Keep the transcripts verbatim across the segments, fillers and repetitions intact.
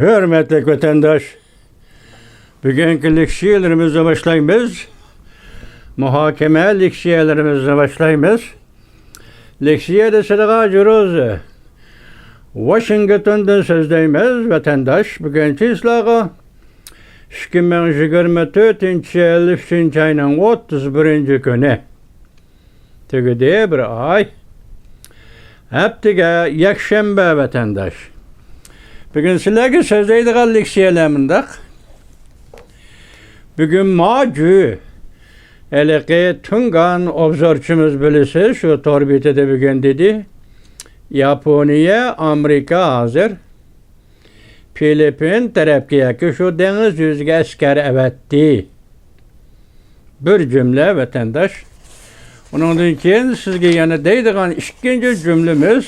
ھۆرمەتلىك ۋەتەنداش، بۈگۈنكى لېكسىيەلىرىمىزنى باشلايمىز. مۇھاكىمە لېكسىيەلىرىمىزنى باشلايمىز. لېكسىيە دېسىلىغا جۇرۇز. ۋاشىنگتوندىن سۆزلەيمىز، ۋەتەنداش. بۈگۈن چىسلاغا ئىككى مىڭ يىگىرمە تۆتىنچى يىل ئۈچىنچى ئاينىڭ ئوتتۇز بىرىنچى كۈنى. تۈگىدى بىر ئاي. ھەپتىگە يەكشەنبە، ۋەتەنداش. بۈگۈن سىلەرگە سۆزلەيدىغان لېكسىيەلەر مۇنداق. بۈگۈن ماجۈ، ھېلىقى تۇڭگان ئوبزورچىمىز، بىلىسىز، شۇ تور بېتىدە بۈگۈن دېدى، ياپونىيە، ئامېرىكا ھازىر فىلىپپىن تەرەپكە ياكى شۇ دېڭىز يۈزىگە ئەسكەر ئەۋەتتى. بىر جۈملە، ۋەتەنداش. ئۇنىڭدىن كېيىن سىزگە يەنە دەيدىغان ئىككىنچى جۈملىمىز،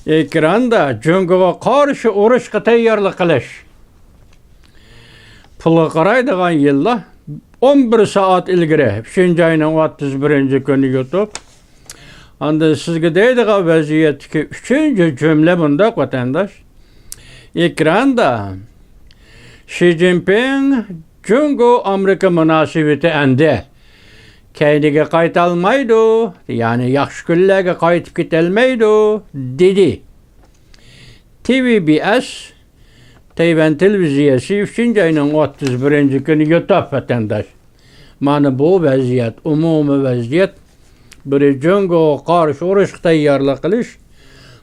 ئېكراندا جۇڭگوغا قارشى ئۇرۇشقا تەييارلىق قىلىش. پۇلغا قارايدىغان يىللار، ئون بىر سائەت ئىلگىرى، ئۈچىنچى ئاينىڭ ئوتتۇز بىرىنچى كۈنى يۇتۇپ. ئاندىن سىزگە دەيدىغان ۋەزىيەتتىكى ئۈچىنچى جۈملە مۇنداق، ۋەتەنداش. ئېكراندا شى جىنپىڭ جۇڭگو ئامېرىكا مۇناسىۋىتى ئەمدى كەينىگە قايتالمايدۇ، يەنى ياخشى كۈنلەرگە قايتىپ كېتەلمەيدۇ، دېدى. تى ۋى بى ئېس، تەيۋەن تېلېۋىزىيەسى، ئۈچىنچى ئاينىڭ ئوتتۇز بىرىنچى كۈنى يۇتۇپ، ۋەتەنداش. مانا بۇ ۋەزىيەت، ئومۇمىي ۋەزىيەت. بىرى جۇڭگوغا قارشى ئۇرۇشقا تەييارلىق قىلىش.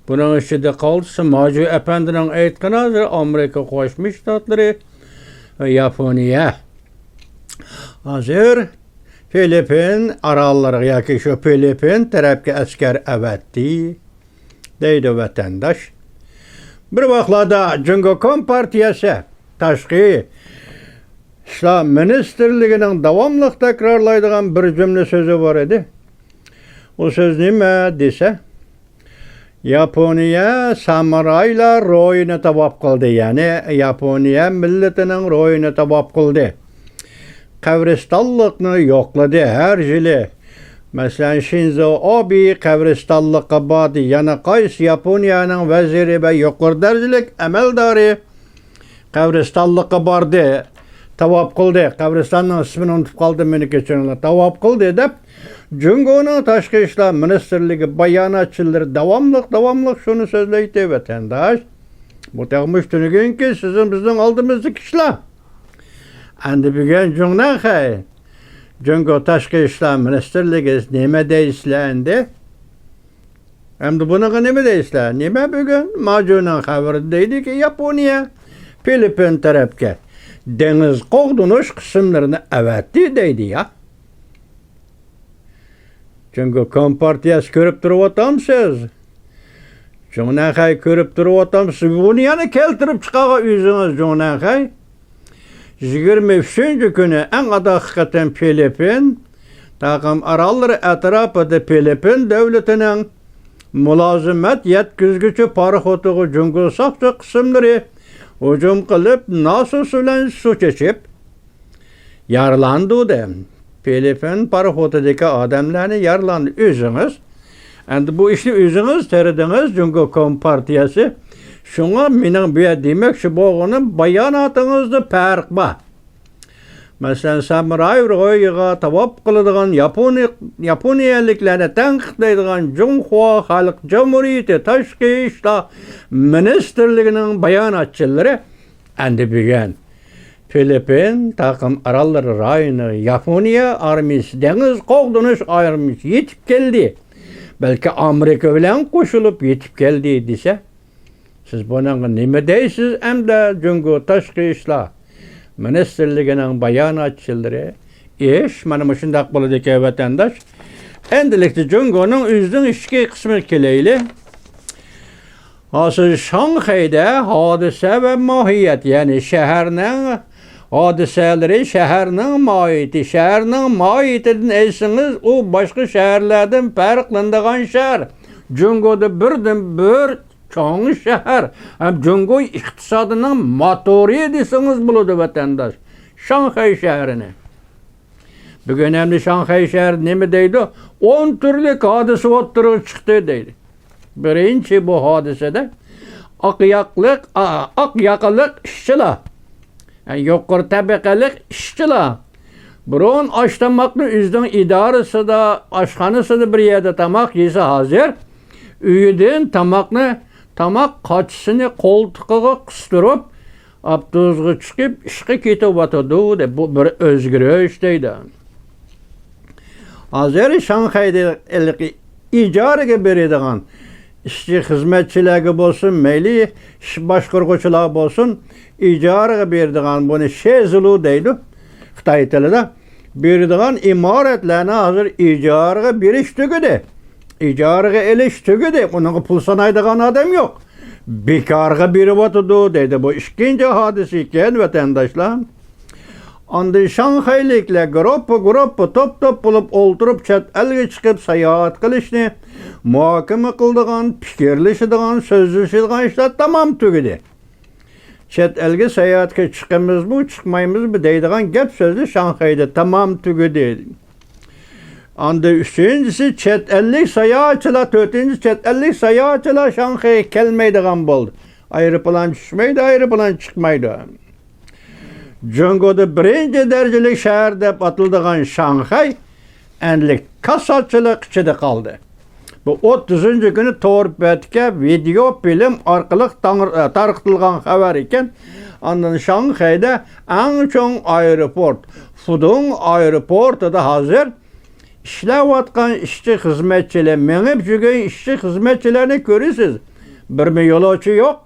بۇنىڭ ئىچىدە قالسا، ماجۇ ئەپەندىنىڭ ئېيتقىنى، ھازىر ئامېرىكا قوشما شتاتلىرى ۋە ياپونىيە ھازىر فىلىپپىن ئاراللىرىغا ياكى شۇ فىلىپپىن تەرەپكە ئەسكەر ئەۋەتتى، دەيدۇ ۋەتەنداش. بىر ۋاقىتلاردا جۇڭگو كومپارتىيەسى تاشقى ئىشلار مىنىستىرلىكىنىڭ داۋاملىق تەكرارلايدىغان بىر جۈملە سۆزى بار ئىدى. ئۇ سۆز نېمە دېسە، ياپونىيە سامۇرايلار روھىنى تاۋاپ قىلدى، يەنى ياپونىيە مىللىتىنىڭ روھىنى تاۋاپ قىلدى. قەبرىستانلىقنى يوقلىدى ھەر يىلى. مەسىلەن، شىنزو ئابې قەبرىستانلىققا باردى، يەنە قايسى ياپونىيەنىڭ ۋەزىرى ۋە يۇقىرى دەرىجىلىك ئەمەلدارى قەبرىستانلىققا باردى، تاۋاپ قىلدى. قەبرىستاننىڭ ئىسمىنى ئۇنتۇپ قالدىم، مېنى كەچۈرۈڭلار. تاۋاپ قىلدى دەپ، جۇڭگونىڭ تاشقى ئىشلار مىنىستىرلىكى باياناتچىلىرى داۋاملىق، داۋاملىق شۇنى سۆزلەيتتى، ۋەتەنداش. بۇ تېخى مۇشۇ تۈنۈگۈنكى سىزنىڭ بىزنىڭ ئالدىمىزدىكى ئىشلار. ئەمدى بۈگۈن جۇڭنەنخەي، جۇڭگو تاشقى ئىشلار مىنىستىرلىكى نېمە دەيسىلەر ئەمدى؟ ئەمدى بۇنىڭغا نېمە دەيسىلەر؟ نېمە بۈگۈن ماجۇنىڭ خەۋىرىدە دەيدىكى، ياپونىيە فىلىپپىن تەرەپكە دېڭىز قوغدىنىش قىسىملىرىنى ئەۋەتتى دەيدۇ يا. جۇڭگو كومپارتىيەسى كۆرۈپ تۇرۇۋاتامسىز؟ جۇڭنەنخەي كۆرۈپ تۇرۇۋاتامسىز؟ بۇنى يەنە كەلتۈرۈپ چىقارغان ئۆزىڭىز جۇڭنەنخەي. يىگىرمە ئۈچىنچى كۈنى ئەڭ ئاداققى قېتىم فىلىپپىن تاقىم ئاراللىرى ئەتراپىدا فىلىپپىن دۆلىتىنىڭ مۇلازىمەت يەتكۈزگۈچى پاراخوتىغا جۇڭگو ساقچى قىسىملىرى ھۇجۇم قىلىپ، ناسوس بىلەن سۇ چېچىپ، يارىلاندۇردى. فىلىپپىن پاراخوتىدىكى ئادەملەرنى يارىلاندى. ئۆزىڭىز ئەمدى بۇ ئىشنى ئۆزىڭىز تېرىدىڭىز، جۇڭگو كومپارتىيەسى. شۇڭا مېنىڭ بۇ يەردە دېمەكچى بولغىنىم، باياناتىڭىزدا پەرق بار. مەسىلەن، سامۇراي روھىغا تاۋاپ قىلىدىغان ياپونىي-، ياپونىيەلىكلەرنى تەنقىدلەيدىغان جۇڭخۇا خەلق جۇمھۇرىيىتى تاشقى ئىشلار مىنىستىرلىكىنىڭ باياناتچىلىرى ئەمدى بۈگۈن فىلىپپىن تاقىم ئاراللىرى رايونىغا ياپونىيە ئارمىيىسى، دېڭىز قوغدىنىش ئارمىيىسى يېتىپ كەلدى. بەلكى ئامېرىكا بىلەن قوشۇلۇپ يېتىپ كەلدى دېسە، سىز بۇنىڭغا نېمە دەيسىز ئەمدى؟ جۇڭگو تاشقى ئىشلار مىنىستىرلىكىنىڭ باياناتچىلىرى. ئىش مانا مۇشۇنداق بولىدىكەن، ۋەتەنداش. ئەمدىلىكتە جۇڭگونىڭ ئۆزىنىڭ ئىچكى قىسمىغا كېلەيلى. ھازىر شاڭخەيدە ھادىسە ۋە ماھىيەت، يەنى شەھەرنىڭ ھادىسەلىرى، شەھەرنىڭ ماھىيىتى، شەھەرنىڭ ماھىيىتىدىن ئېيتسىڭىز، ئۇ باشقا شەھەرلەردىن پەرقلىنىدىغان شەھەر. جۇڭگودا بىردىن بىر چوڭ شەھەر، ھەم جۇڭگو ئىقتىسادىنىڭ موتورى دېسىڭىز بولىدۇ، ۋەتەنداش. شاڭخەي شەھىرىنى. بۈگۈن ئەمدى شاڭخەي شەھىرى نېمە دەيدۇ؟ ئون تۈرلۈك ھادىسە ئوتتۇرىغا چىقتى دەيدۇ. بىرىنچى، بۇ ھادىسىدە ئاق ياقلىق، ئا-، ئاق ياقىلىق ئىشچىلار، يەنى يۇقىرى تەبىقىلىق ئىشچىلار بۇرۇن ئاش-تاماقنى ئۆزىنىڭ ئىدارىسىدا، ئاشخانىسىدا بىر يەردە تاماق يېسە، ھازىر ئۆيىدىن تاماقنى، تاماق قاچىسىنى قولتۇقىغا قىستۇرۇپ، ئاپتوبۇسقا چىقىپ ئىشقا كېتىۋاتىدۇ دەپ، بۇ بىر ئۆزگىرىش دەيدۇ. ھازىر شاڭخەيدە ھېلىقى ئىجارىگە بېرىدىغان ئىشچى خىزمەتچىلەرگە بولسۇن، مەيلى ئىش باشقۇرغۇچىلار بولسۇن، ئىجارىگە بېرىدىغان، بۇنى شېزلۇ دەيدۇ خىتاي تىلىدا، بېرىدىغان ئىمارەتلەرنى ھازىر ئىجارىگە بېرىش تۈگىدى. ئىجارىگە ئېلىش تۈگىدى. ئۇنىڭغا پۇل سانايدىغان ئادەم يوق. بىكارغا بېرىۋاتىدۇ دەيدۇ. بۇ ئىككىنچى ھادىسە ئىكەن، ۋەتەنداشلار. ئاندىن شاڭخەيلىكلەر گۇرۇپپا-گۇرۇپپا، توپ-توپ بولۇپ ئولتۇرۇپ، چەت ئەلگە چىقىپ ساياھەت قىلىشنى مۇھاكىمە قىلىدىغان، پىكىرلىشىدىغان، سۆزلىشىدىغان ئىشلار تامام تۈگىدى. چەت ئەلگە ساياھەتكە چىقىمىزمۇ، چىقمايمىزمۇ دەيدىغان گەپ سۆزلەر شاڭخەيدە تامام تۈگىدى. ئاندىن ئۈچىنچىسى، چەت ئەللىك ساياھەتچىلەر، تۆتىنچى، چەت ئەللىك ساياھەتچىلەر شاڭخەيگە كەلمەيدىغان بولدى. ئايروپىلان چۈشمەيدۇ، ئايروپىلان چىقمايدۇ. جۇڭگودا بىرىنچى دەرىجىلىك شەھەر دەپ ئاتىلىدىغان شاڭخەي ئەمدى كاساتچىلىق ئىچىدە قالدى. بۇ ئوتتۇزىنچى كۈنى تور بەتكە ۋىدېئو فىلىم ئارقىلىق تاڭ-، تارقىتىلغان خەۋەر ئىكەن. ئاندىن شاڭخەيدە ئەڭ چوڭ ئايروپورت، فۇدۇڭ ئايروپورتىدا ھازىر ئىشلەۋاتقان ئىشچى خىزمەتچىلەر، مېڭىپ يۈرگەن ئىشچى خىزمەتچىلەرنى كۆرىسىز. بىرمۇ يولۇچى يوق.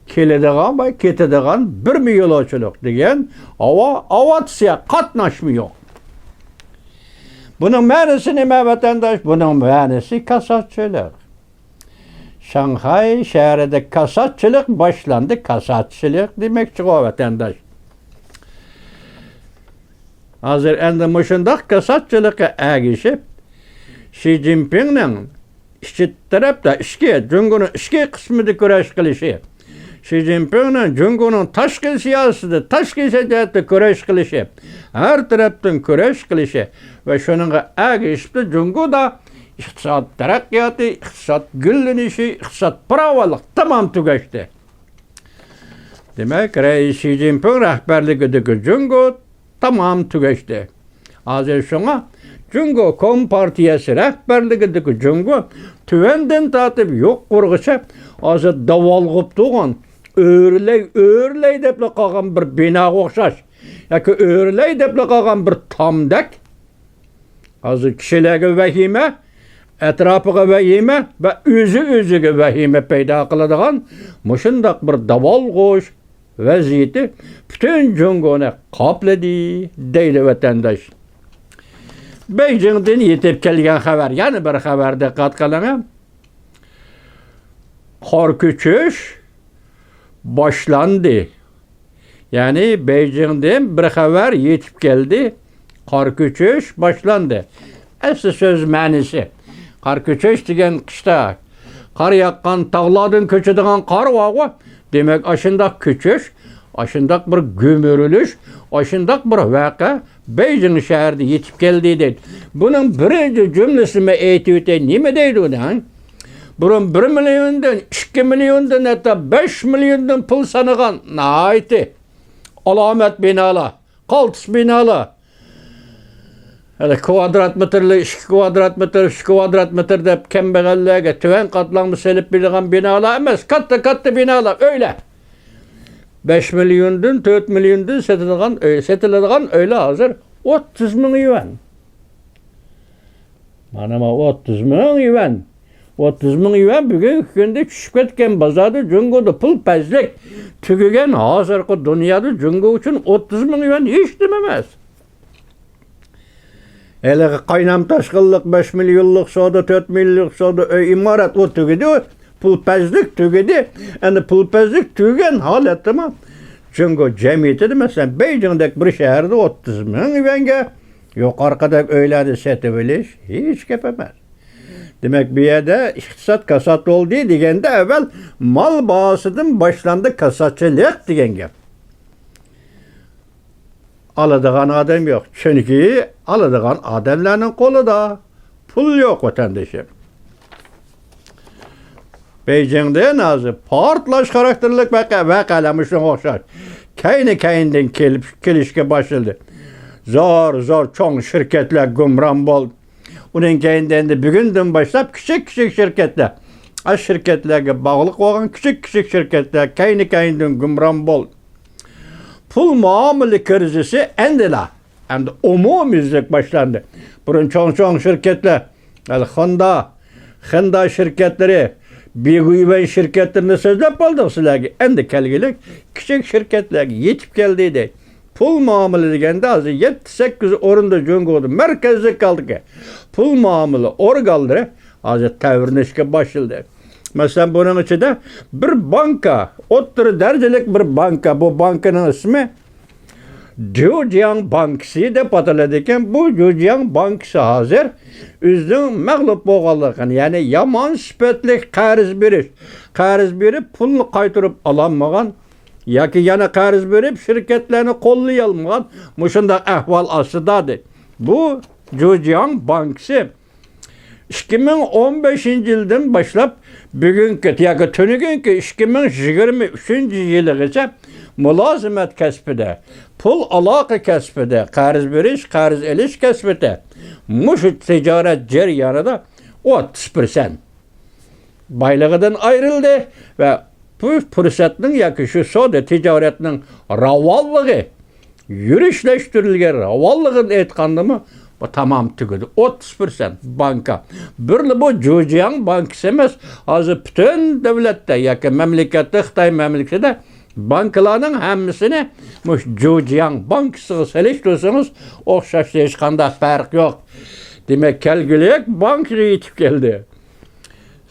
كېلىدىغان ۋە كېتىدىغان بىرمۇ يولۇچىلىق دېگەن ئاۋا، ئاۋىئاتسىيە قاتناشمۇ يوق. بۇنىڭ مەنىسى نېمە، ۋەتەنداش؟ بۇنىڭ مەنىسى كاساتچىلىق. شاڭخەي شەھىرىدە كاساتچىلىق باشلاندى، كاساتچىلىق دېمەكچىغۇ، ۋەتەنداش. ھازىر ئەمدى مۇشۇنداق كاساتچىلىققا ئەگىشىپ، شى جىنپىڭنىڭ ئىچكى تەرەپتە، ئىچكى، جۇڭگونىڭ ئىچكى قىسمىدا كۈرەش قىلىشى، شى جىنپىڭنىڭ جۇڭگونىڭ تاشقى سىياسىتىدە، تاشقى سىياسەتتە كۈرەش قىلىشى، ھەر تەرەپتىن كۈرەش قىلىشى ۋە شۇنىڭغا ئەگىشىپلا جۇڭگودا ئىقتىساد تەرەققىياتى، ئىقتىساد گۈللىنىشى، ئىقتىساد پاراۋانلىق تامام تۈگەشتى. دېمەك، رەئىس شى جىنپىڭ رەھبەرلىكىدىكى جۇڭگو تامام تۈگەشتى. ھازىر شۇڭا جۇڭگو كومپارتىيەسى رەھبەرلىكىدىكى جۇڭگو تۆۋەندىن تارتىپ يۇقىرىغىچە ھازىر داۋالغۇپ تۇرغان، ئۆرلەي، ئۆرلەي دەپلا قالغان بىر بىناغا ئوخشاش ياكى ئۆرلەي دەپلا قالغان بىر تامدەك، ھازىر كىشىلەرگە ۋەھىمە، ئەتراپىغا ۋەھىمە ۋە ئۆزى ئۆزىگە ۋەھىمە پەيدا قىلىدىغان مۇشۇنداق بىر داۋالغۇش ۋەزىيىتى پۈتۈن جۇڭگونى قاپلىدى، دەيدۇ ۋەتەنداش. بېيجىڭدىن يېتىپ كەلگەن خەۋەر، يەنە بىر خەۋەر، دىققەت قىلىڭ. قار كۆچۈش باشلاندى. يەنى بېيجىڭدىن بىر خەۋەر يېتىپ كەلدى. قار كۆچۈش باشلاندى. ئەسلى سۆز مەنىسى، قار كۆچۈش دېگەن قىشتا قار ياغقان، تاغلاردىن كۆچىدىغان قار بارغۇ. دېمەك، ئاشۇنداق كۆچۈش، ئاشۇنداق بىر گۈمۈرۈلۈش، ئاشۇنداق بىر ۋەقە بېيجىڭ شەھىرىدە يېتىپ كەلدى دەيدۇ. بۇنىڭ بىرىنچى جۈملىسىنى مەن ئېيتىۋېتەي، نېمە دەيدۇ دەڭ؟ بۇرۇن بىر مىليوندىن، ئىككى مىليوندىن، ھەتتا بەش مىليوندىن پۇل سانىغان ناھايىتى ئالامەت بىنالار، قالتىس بىنالار، ھەلە كۋادرات مېتىرلىك، ئىككى كۋادرات مېتىر، ئۈچ كۋادرات مېتىر دەپ كەمبەغەللەرگە تۆۋەن قاتلامغا سېلىپ بېرىدىغان بىنالار ئەمەس، كاتتا-كاتتا بىنالار، ئۆيلەر. بەش مىليوندىن، تۆت مىليوندىن سېتىلغان ئۆي، سېتىلىدىغان ئۆيلەر ھازىر ئوتتۇز مىڭ يۈەن. مانا ما ئوتتۇز مىڭ يۈەن. ئوتتۇز مىڭ يۈەن بۈگۈنكى كۈندە چۈشۈپ كەتكەن بازاردا، جۇڭگودا پۇل پەسلىك تۈگىگەن، ھازىرقى دۇنيادا جۇڭگو ئۈچۈن ئوتتۇز مىڭ يۈەن ھېچ نېمە ئەمەس. ھېلىقى قاينام تاشقىنلىق بەش مىليونلۇق سودا، تۆت مىليونلۇق سودا، ئۆي، ئىمارەت، ئۇ تۈگىدى، ئۇ پۇل پەسلىك تۈگىدى. ئەمدى پۇل پەسلىك تۈگىگەن ھالەتتىمۇ جۇڭگو جەمئىيىتىدە، مەسىلەن، بېيجىڭدەك بىر شەھەردە ئوتتۇز مىڭ يۈەنگە يۇقىرىقىدەك ئۆيلەرنى سېتىۋېلىش ھېچ گەپ ئەمەس. دېمەك، بۇ يەردە ئىقتىساد كاسات بولدى دېگەندە، ئەۋۋەل مال باھاسىدىن باشلاندى كاساتچىلىق دېگەن گەپ. ئالىدىغان ئادەم يوق. چۈنكى ئالىدىغان ئادەملەرنىڭ قولىدا پۇل يوق، ۋەتەندىشىم. بېيجىڭدىن ھازىر پارتلاش خاراكتېرلىك ۋەقە، ۋەقەلەر مۇشۇنىڭغا ئوخشاش كەينى-كەينىدىن كېلىپ، كېلىشكە باشلىدى. زور، زور چوڭ شىركەتلەر گۇمران بولدى. ئۇنىڭ كەينىدىن ئەمدى بۈگۈندىن باشلاپ كىچىك، كىچىك شىركەتلەر، ئاشۇ شىركەتلەرگە باغلىق بولغان كىچىك، كىچىك شىركەتلەر كەينى-كەينىدىن گۇمران بولدى. پۇل مۇئامىلە كىرىزىسى ئەمدىلا، ئەمدى ئومۇميۈزلۈك باشلاندى. بۇرۇن چوڭ-چوڭ شىركەتلەر، ھېلى خوندا، خېندا شىركەتلىرى، بىگۇيۋەن شىركەتلىرىنى سۆزلەپ بولدۇق سىلەرگە. ئەمدى كەلگۈلۈك كىچىك شىركەتلەرگە يېتىپ كەلدى دەيدۇ. پۇل مۇئامىلە دېگەندە ھازىر يەتتە، سەككىز ئورۇندا جۇڭگودا مەركەزلىك ھالدىكى پۇل مۇئامىلە ئورگانلىرى ھازىر تەۋرىنىشكە باشلىدى. مەسىلەن، بۇنىڭ ئىچىدە بىر بانكا، ئوتتۇرا دەرىجىلىك بىر بانكا، بۇ بانكىنىڭ ئىسمى جۇجياڭ بانكىسى دەپ ئاتىلىدىكەن. بۇ جۇجياڭ بانكىسى ھازىر ئۆزىنىڭ مەغلۇپ بولغانلىقىنى، يەنى يامان سۈپەتلىك قەرز بېرىش، قەرز بېرىپ پۇلنى قايتۇرۇپ ئالالمىغان ياكى يەنە قەرز بېرىپ شىركەتلەرنى قوللىيالمىغان مۇشۇنداق ئەھۋال ئاستىدا دەيدۇ. بۇ جۇجياڭ بانكىسى ئىككى مىڭ ئون بەشىنچى يىلدىن باشلاپ بۈگۈنكى ياكى تۈنۈگۈنكى ئىككى مىڭ يىگىرمە ئۈچىنچى يىلىغىچە مۇلازىمەت كەسپىدە، پۇل ئالاقە كەسپىدە، قەرز بېرىش، قەرز ئېلىش كەسپىدە، مۇشۇ تىجارەت جەريانىدا ئوتتۇز پىرسەنت بايلىقىدىن ئايرىلدى ۋە بۇ پۇرسەتنىڭ ياكى شۇ سودا تىجارەتنىڭ راۋانلىقى، يۈرۈشلەشتۈرۈلگەن راۋانلىقىنى ئېيتقاندىمۇ، بۇ تامام تۈگىدى. ئوتتۇز پىرسەنت بانكا. بىرلا بۇ جۇجياڭ بانكىسى ئەمەس، ھازىر پۈتۈن دۆلەتتە ياكى مەملىكەتتە، خىتاي مەملىكىتىدە بانكىلارنىڭ ھەممىسىنى مۇشۇ جۇجياڭ بانكىسىغا سېلىشتۇرسىڭىز، ئوخشاش، ھېچقانداق پەرق يوق. دېمەك، كەلگۈلۈك بانكىغا يېتىپ كەلدى.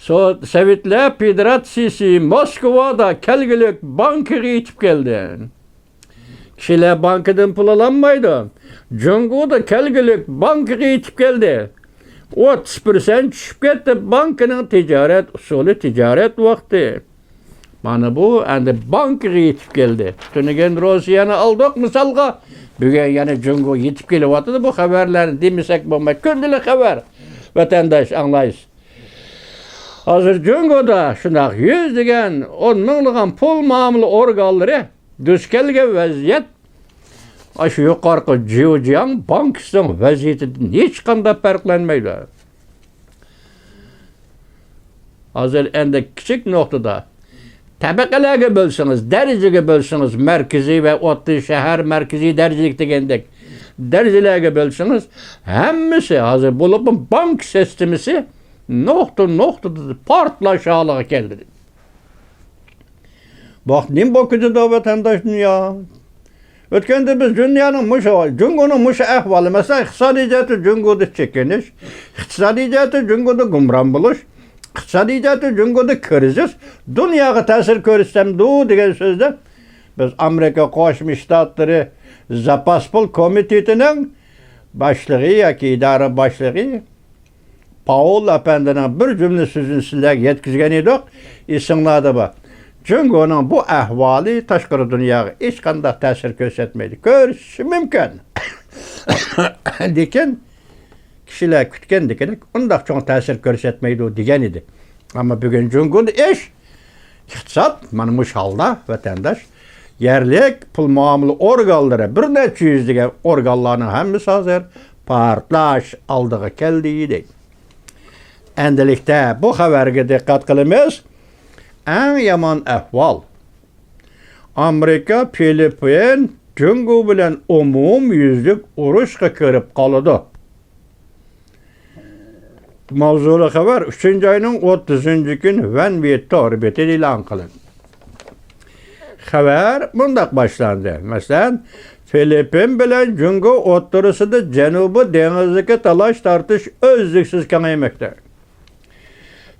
سو-، سوۋېتلار فېدېراتسىيىسى موسكۋادا كەلگۈلۈك بانكىغا يېتىپ كەلدى. كىشىلەر بانكىدىن پۇل ئالالمايدۇ. جۇڭگودا كەلگۈلۈك بانكىغا يېتىپ كەلدى. ئوتتۇز پىرسەنت چۈشۈپ كەتتى بانكىنىڭ تىجارەت ئۇسۇلى، تىجارەت ۋاقتى. مانا بۇ ئەمدى بانكىغا يېتىپ كەلدى. تۈنۈگۈن روسىيەنى ئالدۇق مىسالغا. بۈگۈن يەنە جۇڭگو يېتىپ كېلىۋاتىدۇ. بۇ خەۋەرلەرنى دېمىسەك بولماي. كۈندىلىك خەۋەر. ۋەتەنداش، ئاڭلايسىز. ھازىر جۇڭگودا شۇنداق يۈزلىگەن، ئون مىڭلىغان پۇل مۇئامىلە ئورگانلىرى دۇچ كەلگەن ۋەزىيەت ئاشۇ يۇقىرىقى جيۇجياڭ بانكىسىنىڭ ۋەزىيىتىدىن ھېچقانداق پەرقلەنمەيدۇ. ھازىر ئەندى كىچىك نۇقتىدا تەبەقىلەرگە بۆلسىڭىز، دەرىجىگە بۆلسىڭىز، مەركىزىي ۋە ئوتتۇرا شەھەر، مەركىزىي دەرىجىلىك دېگەندەك دەرىجىلەرگە بۆلسىڭىز، ھەممىسى ھازىر بولۇپمۇ بانك سىستېمىسى نۇقتا نۇقتىدا پارتلاش ھالىغا كەلدى. بۇ ۋاقىت نېمە بولۇپ كېتىدۇ، ۋەتەنداش، دۇنيا؟ ئۆتكەندە بىز دۇنيانىڭ مۇشۇ، جۇڭگونىڭ مۇشۇ ئەھۋالى، مەسىلەن، ئىقتىسادىي جەھەتتە جۇڭگودا چېكىنىش، ئىقتىسادىي جەھەتتە جۇڭگودا گۇمران بولۇش، ئىقتىسادىي جەھەتتە جۇڭگودا كىرىزىس دۇنياغا تەسىر كۆرسىتەمدۇ دېگەن سۆزدە، بىز ئامېرىكا قوشما شتاتلىرى زاپاس پۇل كومىتېتىنىڭ باشلىقى ياكى ئىدارە باشلىقى پاۋېل ئەپەندىنىڭ بىر جۈملە سۆزىنى سىلەرگە يەتكۈزگەن ئىدۇق، ئېسىڭلاردا بار. جۇڭگونىڭ بۇ ئەھۋالى تاشقىرى دۇنياغا ھېچقانداق تەسىر كۆرسەتمەيدۇ. كۆرسىتىشى مۇمكىن. لېكىن كىشىلەر كۈتكەندىكىدەك ئۇنداق چوڭ تەسىر كۆرسەتمەيدۇ دېگەن ئىدى. ئەمما بۈگۈن جۇڭگودا ئىش ئىقتىساد مانا مۇشۇ ھالدا، ۋەتەنداش. يەرلىك پۇل مۇئامىلە ئورگانلىرى، بىر نەچچە يۈزلىگەن ئورگانلارنىڭ ھەممىسى ھازىر پارتلاش ئالدىغا كەلدى دەيدۇ. ئەندىلىكتە بۇ خەۋەرگە دىققەت قىلىمىز. ئەڭ يامان ئەھۋال. ئامېرىكا، فىلىپپىن، جۇڭگو بىلەن ئومۇميۈزلۈك ئۇرۇشقا كىرىپ قالىدۇ. ماۋزۇلۇق خەۋەر ئۈچىنچى ئاينىڭ ئوتتۇزىنچى كۈنى ۋەن ۋېي تور بېتىدە ئېلان قىلىندى. خەۋەر مۇنداق باشلاندى. مەسىلەن، فىلىپپىن بىلەن جۇڭگو ئوتتۇرىسىدا جەنۇبىي دېڭىزدىكى تالاش-تارتىش ئۈزلۈكسىز كېڭەيمەكتە.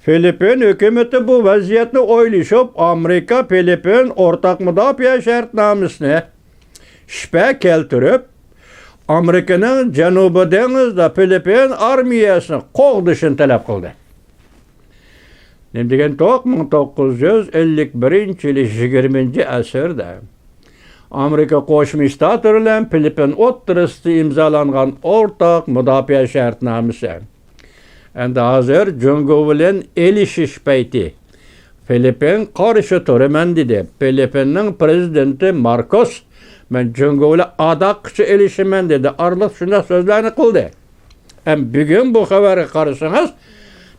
فىلىپپىن ھۆكۈمىتى بۇ ۋەزىيەتنى ئويلىشىپ، ئامېرىكا-فىلىپپىن ئورتاق مۇداپىئە شەرتنامىسىنى شۈبھە كەلتۈرۈپ، ئامېرىكىنىڭ جەنۇبىي دېڭىزدا فىلىپپىن ئارمىيەسىنى قوغدىشىنى تەلەپ قىلدى. نېمە دېگەندۇق، مىڭ توققۇز يۈز ئەللىك بىرىنچى يىلى يىگىرمىنچى ئەسىردە ئامېرىكا قوشما شتاتلىرى بىلەن فىلىپپىن ئوتتۇرىسىدا ئىمزالانغان ئورتاق مۇداپىئە شەرتنامىسى. ئەمدى ھازىر جۇڭگو بىلەن ئېلىشىش پەيتى. فىلىپپىن قارشى تۇرىمەن دېدى. فىلىپپىننىڭ پىرېزىدېنتى ماركوس، مەن جۇڭگو بىلەن ئاداققىچە ئېلىشىمەن دېدى. ئارىلىق شۇنداق سۆزلەرنى قىلدى. ھەم بۈگۈن بۇ خەۋەرگە قارىسىڭىز،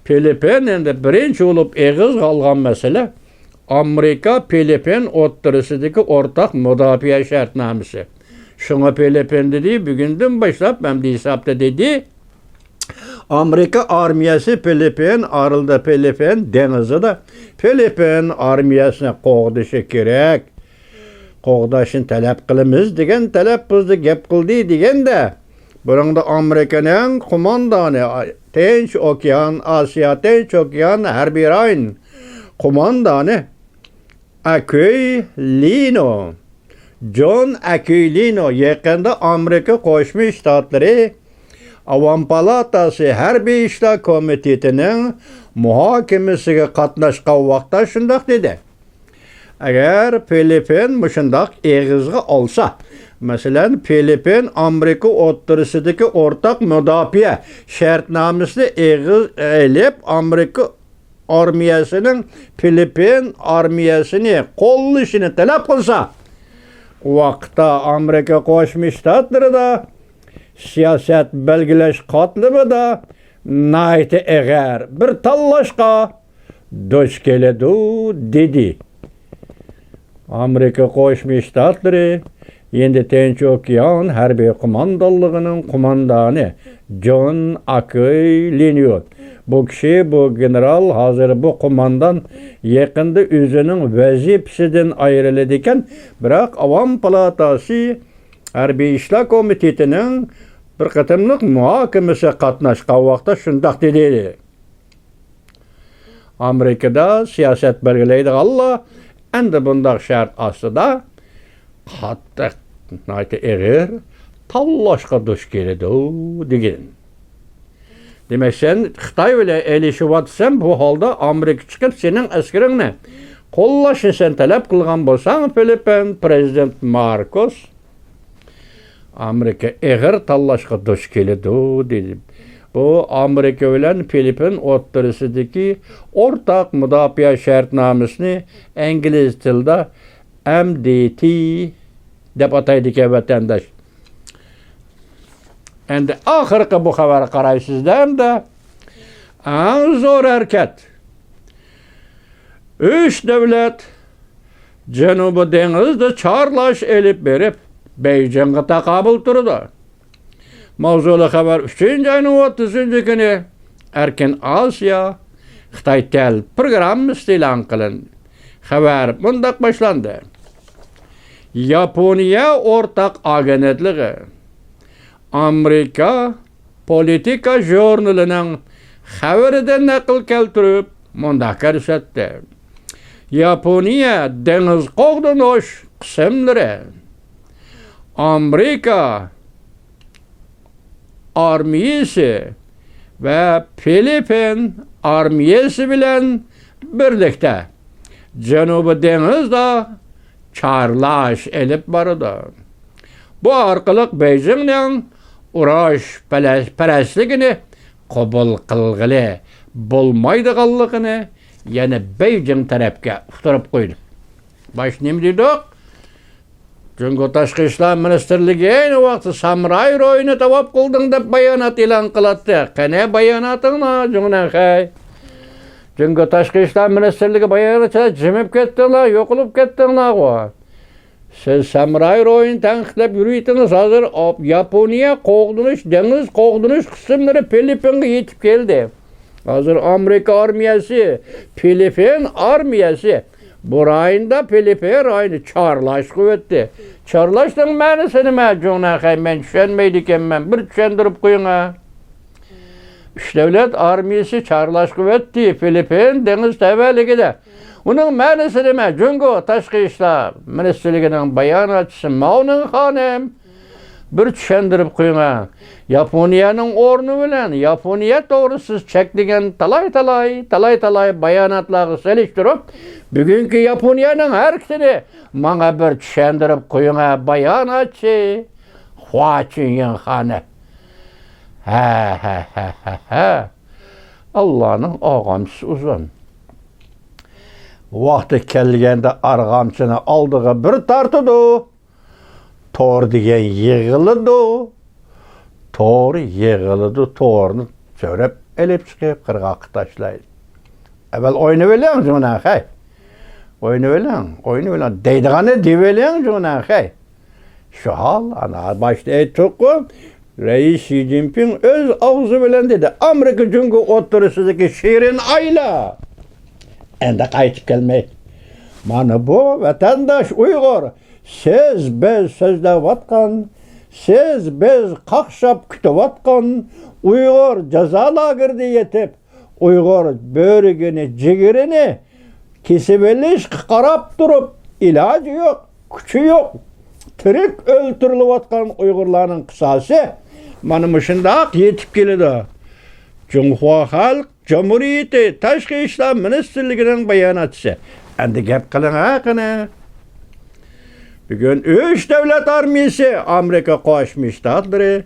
فىلىپپىن ئەمدى بىرىنچى بولۇپ ئېغىزغا ئالغان مەسىلە ئامېرىكا فىلىپپىن ئوتتۇرىسىدىكى ئورتاق مۇداپىئە شەرتنامىسى. شۇڭا فىلىپپىن دېدى، بۈگۈندىن باشلاپ ئەمدى ھېسابتا دېدى، ئامېرىكا ئارمىيەسى فىلىپپىن ئارىلىدا، فىلىپپىن دېڭىزىدا فىلىپپىن ئارمىيەسىنى قوغدىشى كېرەك. قوغداشنى تەلەپ قىلىمىز دېگەن تەلەپپۇزدا گەپ قىلدى دېگەندە، بۇنىڭدا ئامېرىكىنىڭ قوماندانى، تىنچ ئوكيان، ئاسىيا تىنچ ئوكيان ھەربىي رايون قوماندانى ئاكۇيلىنو، جون ئاكۇيلىنو يېقىندا ئامېرىكا قوشما شتاتلىرى ئاۋام پالاتاسى ھەربىي ئىشلار كومىتېتىنىڭ مۇھاكىمىسىگە قاتناشقان ۋاقىتتا شۇنداق دېدى. ئەگەر فىلىپپىن مۇشۇنداق ئېغىزغا ئالسا، مەسىلەن، فىلىپپىن ئامېرىكا ئوتتۇرىسىدىكى ئورتاق مۇداپىئە شەرتنامىسىنى ئېغىز ئېلىپ، ئامېرىكا ئارمىيەسىنىڭ فىلىپپىن ئارمىيەسىنى قوللىشىنى تەلەپ قىلسا، ئۇ ۋاقىتتا ئامېرىكا قوشما شتاتلىرىدا سىياسەت بەلگىلەش قاتلىمىدا ناھايىتى ئېغىر بىر تاللاشقا دۇچ كېلىدۇ، دېدى. ئامېرىكا قوشما شتاتلىرى ھىندى تىنچ ئوكيان ھەربىي قوماندانلىقىنىڭ قوماندانى جون ئاكۇيلىنيو. بۇ كىشى، بۇ گېنېرال، ھازىر بۇ قوماندان يېقىندا ئۆزىنىڭ ۋەزىپىسىدىن ئايرىلىدىكەن، بىراق ئاۋام پالاتاسى ھەربىي ئىشلار كومىتېتىنىڭ بىر قېتىملىق مۇھاكىمىسىگە قاتناشقان ۋاقىتتا شۇنداق دېدى. ئامېرىكىدا سىياسەت بەلگىلەيدىغانلار ئەمدى بۇنداق شەرت ئاستىدا قاتتىق، ناھايىتى ئېغىر تاللاشقا دۇچ كېلىدۇ، دېگەن. دېمەك، سەن خىتاي بىلەن ئېلىشىۋاتىسەن، بۇ ھالدا ئامېرىكا چىقىپ سېنىڭ ئەسكىرىڭنى قوللاشنى سەن تەلەپ قىلغان بولساڭ، فىلىپپىن پىرېزىدېنت ماركوس، ئامېرىكا ئېغىر تاللاشقا دۇچ كېلىدۇ، دېدى. بۇ ئامېرىكا بىلەن فىلىپپىن ئوتتۇرىسىدىكى ئورتاق مۇداپىئە شەرتنامىسىنى ئىنگلىز تىلىدا ئەم دى تى دەپ ئاتايدىكەن، ۋەتەنداش. ئەمدى ئاخىرقى بۇ خەۋەرگە قارايسىز-دە، ئەمدى ئەڭ زور ھەرىكەت. ئۈچ دۆلەت جەنۇبىي دېڭىزدا چارلاش ئېلىپ بېرىپ، بېيجىڭغا تاقابىل تۇرىدۇ. ماۋزۇلۇق خەۋەر ئۈچىنچى ئاينىڭ ئوتتۇزىنچى كۈنى ئەركىن ئاسىيا خىتاي تېل پروگراممىسىدا ئېلان قىلىندى. خەۋەر مۇنداق باشلاندى. ياپونىيە ئورتاق ئاگېنتلىقى ئامېرىكا پولىتىكا ژۇرنىلىنىڭ خەۋىرىدىن نەقىل كەلتۈرۈپ مۇنداق كۆرسەتتى. ياپونىيە دېڭىز قوغدىنىش قىسىملىرى ئامېرىكا ئارمىيىسى ۋە فىلىپپىن ئارمىيىسى بىلەن بىرلىكتە جەنۇبىي دېڭىزدا چارلاش ئېلىپ بارىدۇ. بۇ ئارقىلىق بېيجىڭنىڭ ئۇرۇش پەلە-، پەرەسلىكىنى قوبۇل قىلغىلى بولمايدىغانلىقىنى يەنە بېيجىڭ تەرەپكە ئۇقتۇرۇپ قويدى. باشتا نېمە دېدۇق؟ جۇڭگو تاشقى ئىشلار مىنىستىرلىكى ئەينى ۋاقىتتا سامراي روھىنى تاۋاپ قىلدىڭ دەپ بايانات ئېلان قىلاتتى. قېنى باياناتىڭلار، جۇڭنەنخەي؟ جۇڭگو تاشقى ئىشلار مىنىستىرلىكى باياناتچىلار جىمىپ كەتتىڭلار، يوقىلىپ كەتتىڭلارغۇ. سىز سامراي روھىنى تەنقىدلەپ يۈرۈۋېتىڭىز، ھازىر ئاپ-، ياپونىيە قوغدىنىش، دېڭىز قوغدىنىش قىسىملىرى فىلىپپىنغا يېتىپ كەلدى. ھازىر ئامېرىكا ئارمىيەسى، فىلىپپىن ئارمىيەسى بۇ رايوندا، فىلىپپىن رايونى چارلاش قىلىۋەتتى. چارلاشنىڭ مەنىسى نېمە؟ جۇڭنەنخەي، مەن چۈشەنمەيدىكەنمەن، بىر چۈشەندۈرۈپ قويۇڭا. ئۈچ دۆلەت ئارمىيەسى چارلاش قىلىۋەتتى فىلىپپىن دېڭىز تەۋەلىكىدە. ئۇنىڭ مەنىسى نېمە؟ جۇڭگو تاشقى ئىشلار مىنىستىرلىكىنىڭ باياناتچىسى ماۋنىڭ خانىم، بىر چۈشەندۈرۈپ قويۇڭا. ياپونىيەنىڭ ئورنى بىلەن ياپونىيە توغرىسىدا سىز چەكلىگەن تالاي-تالاي، تالاي-تالاي باياناتلارغا سېلىشتۇرۇپ، بۈگۈنكى ياپونىيەنىڭ ھەرىكىتىنى ماڭا بىر چۈشەندۈرۈپ قويۇڭا، باياناتچى خۇا چۈنيىڭ خانىم. ھە، ھە، ھە، ھە، ھە. ئاللانىڭ ئاغامچىسى ئۇزۇن. ۋاقتى كەلگەندە ئارغامچىنى ئالدىغا بىر تارتىدۇ. تور دېگەن يىغىلىدۇ. تور يىغىلىدۇ، تورنى سۆرەپ ئېلىپ چىقىپ قىرغاققا تاشلايدۇ. ئەۋۋەل ئوينىۋېلىڭ جۇڭنەنخەي. ئوينىۋېلىڭ، ئوينىۋېلىڭ. دەيدىغاننى دېيىۋېلىڭ جۇڭنەنخەي. شۇ ھال، ئانا باشتا ئېيتتۇققۇ، رەئىس شى جىنپىڭ ئۆز ئاغزى بىلەن دېدى، ئامېرىكا جۇڭگو ئوتتۇرىسىدىكى شېرىن ئائىلە ئەمدى قايتىپ كەلمەيدۇ. مانا بۇ ۋەتەنداش ئۇيغۇر، سىز بىز سۆزلەۋاتقان، سىز بىز قاقشاپ كۈتۈۋاتقان ئۇيغۇر جازا لاگېرىدا يېتىپ، ئۇيغۇر بۆرىگىنى، جىگىرىنى كېسىۋېلىشقا قاراپ تۇرۇپ، ئىلاجى يوق، كۈچى يوق، تىرىك ئۆلتۈرۈلۈۋاتقان ئۇيغۇرلارنىڭ قىساسى مانا مۇشۇنداق يېتىپ كېلىدۇ. جۇڭخۇا خەلق جۇمھۇرىيىتى تاشقى ئىشلار مىنىستىرلىكىنىڭ باياناتچىسى. ئەمدى گەپ قىلىڭ ھە قېنى. بۈگۈن ئۈچ دۆلەت ئارمىيىسى، ئامېرىكا قوشما شتاتلىرى،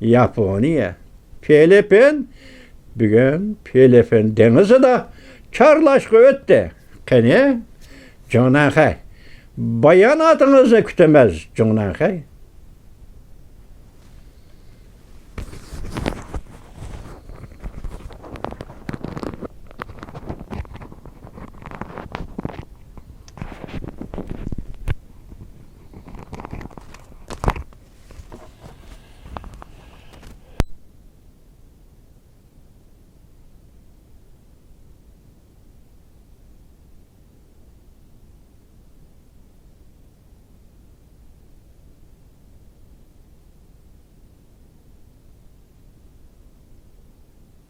ياپونىيە، فىلىپپىن، بۈگۈن فىلىپپىن دېڭىزىدا چارلاشقا ئۆتتى. قېنى، جۇڭنەنخەي، باياناتىڭىزنى كۈتىمىز، جۇڭنەنخەي.